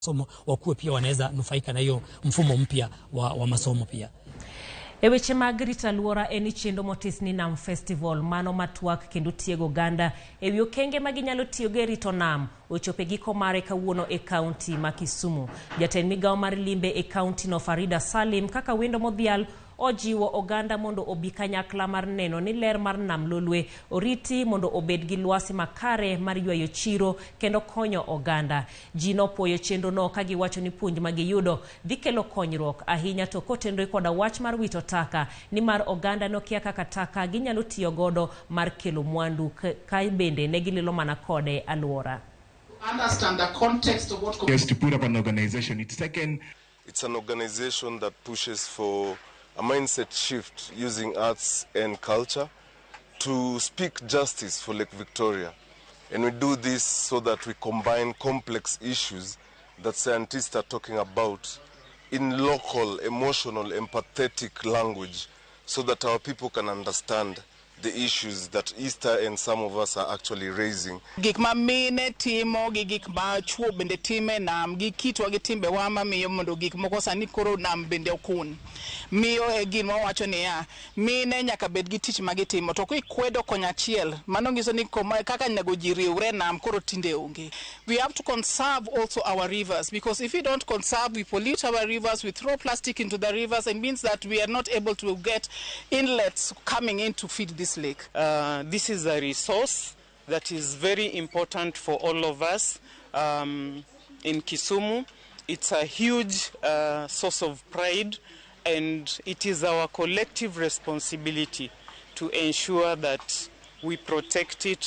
Masomo wakuwe pia wanaweza nufaika na hiyo mfumo mpya wa masomo pia. E weche mag rito alwora en ni chenro motis ni Nam Festival mano matwak kendo tiego oganda e wi okenge ma ginyalo tiyogo e rito nam ochopo e giko mare kawuono e kaunti ma Kisumu. Jatend migawo mar limbe e kaunti no Farida Salim kaka wendo modhial ojiwo oganda mondo obi kanyakla mar neno ni ler mar nam Lolwe oriti mondo obed gi lwasi makare mar ywayo chiro kendo konyo oganda. Ji nopuoyo chenro no ka giwacho ni puonj ma giyudo dhi kelo konyruok ahinya to kotenore koda wach mar wito taka nimar oganda nokia kaka taka ginyalo tiyo godo mar kelo mwandu ka bende ne gililo mana kode alwora. Understand the context of what Yes, to put up an organization. It's taken It's an organization that pushes for a mindset shift using arts and culture to speak justice for Lake Victoria. And we do this so that we combine complex issues that scientists are talking about in local, emotional, empathetic language so that our people can understand the issues that Easter and some of us are actually raising. Gik ma mine timo gi gik ma chuo bende timo e nam gi kitwa gi timbewa mamiyo mondo gik moko sani koro nam bende okun miyo e gima wawacho niya mine nyaka bed gi tich ma gitimo to kikwedo konyachiel mano nyiso ni koma kaka onego ji riwre e nam koro tinde onge. We have to conserve also our rivers, because if we don't conserve, we pollute our rivers, we throw plastic into the rivers. It means that we are not able to get inlets coming in to feed this lake. This is a resource that is very important for all of us in Kisumu. It's a huge source of pride, and it is our collective responsibility to ensure that we protect it.